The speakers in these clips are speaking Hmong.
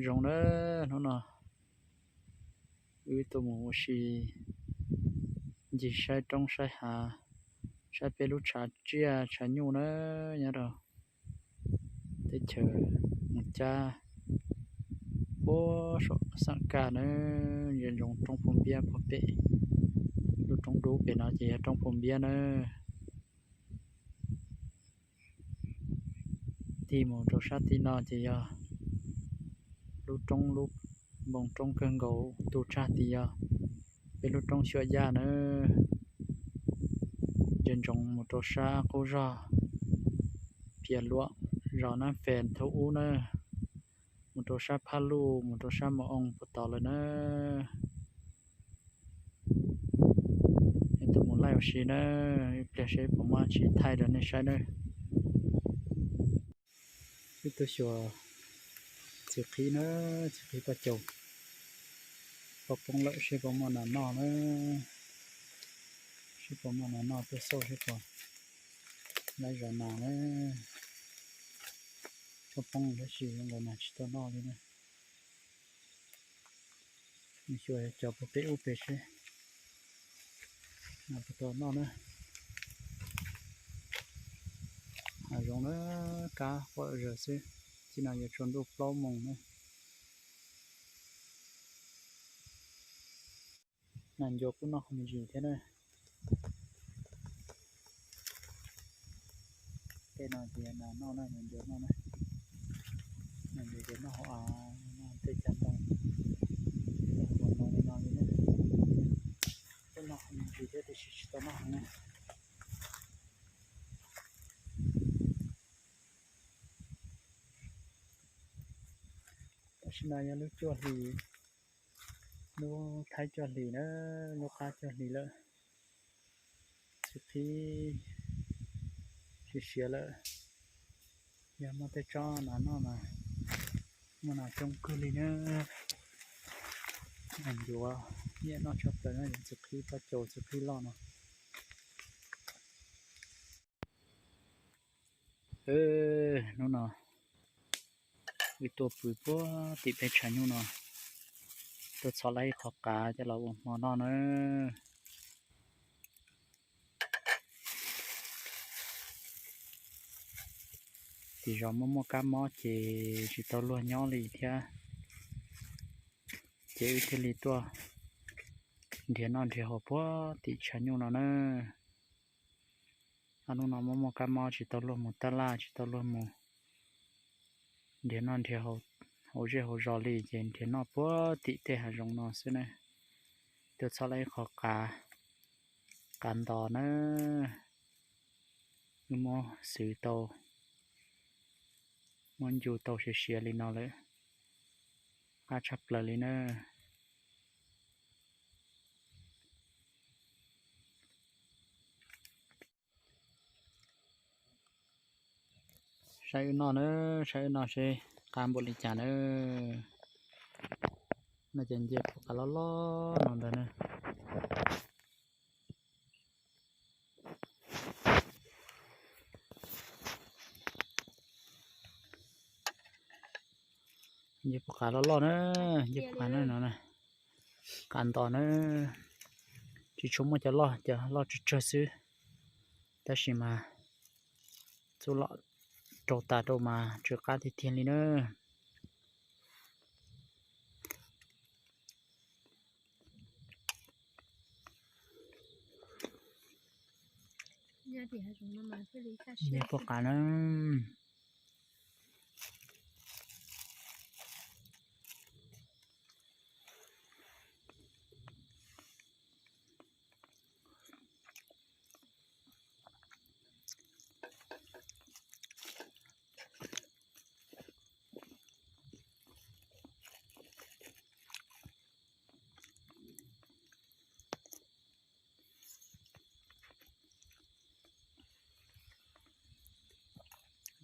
Zoo na, hnub no wb tuaj mus ua si ncig saib roob saib hav, saib peb lub tshav tsiaj tshav nyuj na, nyob rau teb chaws mus cab puag saum Xeem Kaj na, ntsia ntsoov roob Phu Npiab puag pem lub roob dub pem no ces yog roob Phu Npiab na. Tig mus rau sab tim no ces yog lub roob, lub npoo roob kawg nkaus, tus tsag tim yog peb lub roob Xyuam Yaj na. Ntsia ntsoov mus rau sab qub zog Phiav Luam, zos Nab Fes thaum ub na, mus rau sab Phaj Luj, mus rau sab Mus Oo puag tod lawm na. Wb tuaj mus laij ua si na, ib pliag seb puas muaj tsis thaij rau nej saib na. Wb tuaj xyuas txiv qhib na, txiv qhib paj caus, poob poob lawm seb puas muaj nas noj na. Seb puas muaj nas noj, tuaj xauj seb puas laib zov nas na. Tsob poob tab sis zoo nkaus nas tsis tau noj li na. Xyuas cov puag pem ub pem seb nas puas tau noj na. Hav zoov na, kab quaj zawg xwb. Txij no yuav tsaus ntuj plaub moos na. Nas ncuav kuj noj qhov me ntsis thiab na. Tej no ces nas noj na, nas ncuav noj na. Nas ncuav ces noj hauv av, noj tej cov ntoo, ntoo li no li na. Kuj noj qhov me ntsis thiab tiam sis tsis tau noj heev na. Tam sim no yog lub cuaj hlis, lub thaib cuaj hlis na, lub qab cuaj hlis lawm. Txiv qhib siav siav lawm. Yog muaj tej tsob nas noj mas muaj nas coob kawg li na. Nas ncuav nyiam noj tshaj plaws na, yog txiv qhib paj caus, txiv qhib loj no. Hnub no wb tuaj pw puag tim peb tshav nyuj no, tuaj txhom laib ib qho qav coj los ua hmo noj na. Tim zos muaj muaj kab mob ces tsis tau luag nyob li thiab, ces wb thiaj li tuaj nrhiav noj nrhiav haus puag tim tshav nyuj no na. Ob hnub no muaj muaj kab mob tsis tau luag mus tab laj, tsis tau luag mus nrhiav noj nrhiav haus hauv zej hauv zos li ces nrhiav noj puag tim tej hav zoov no xwb na. Tuaj txhom laib ib qho qav, qav ntos na, wb muab xwv tau, muab ncu tau siav siav li no lawm, qab tshaj plaws li na. Saib wb noj na, saib wb noj seb qab npaum li cas na. No ces nce puag qav loj loj no ntag na. Nce puag qav loj loj na, nce puag qav no na, qav ntos na, tsis tshua muaj cov loj, cov loj tsawg tsawg xwb, tab sis mas txuj lom rau tas rau mas tsw qab tiag tiag li na. Nce puag qav na.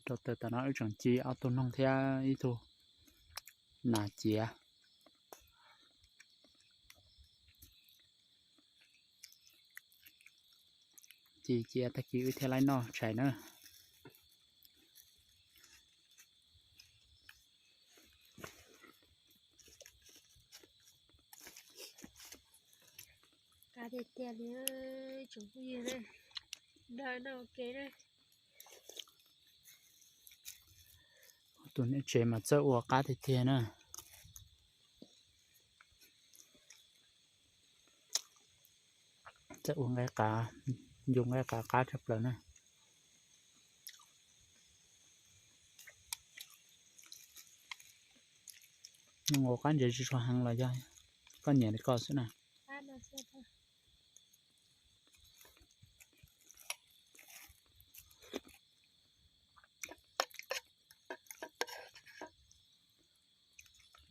Rau tawm tam no wb tseem ci ob tug noog thiab ib tug nas ciav. Ci ciav tag kis wb thiaj laib noj tshais na. Qab tiag tiag li, tsoom phooj ywg na, nrog noj ua ke na. Tus niam tsev mas txawj ua qab tiag tiag na. Txawj ua nqaij qav, ncu nqaij qav qab tshaj plaws na. Nws ua qab ntses tsis tshua heev los yog koj nyiam li koj xwb na.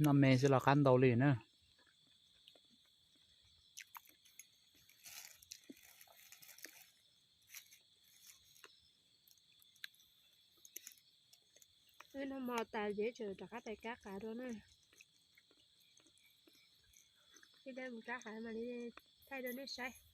Noj me xwb los qab ntau li na. Wb noj mov tas ces tseem rov qab tais kab qav dua na. Ib pliag mus kab qav mam li thaij rau nej saib.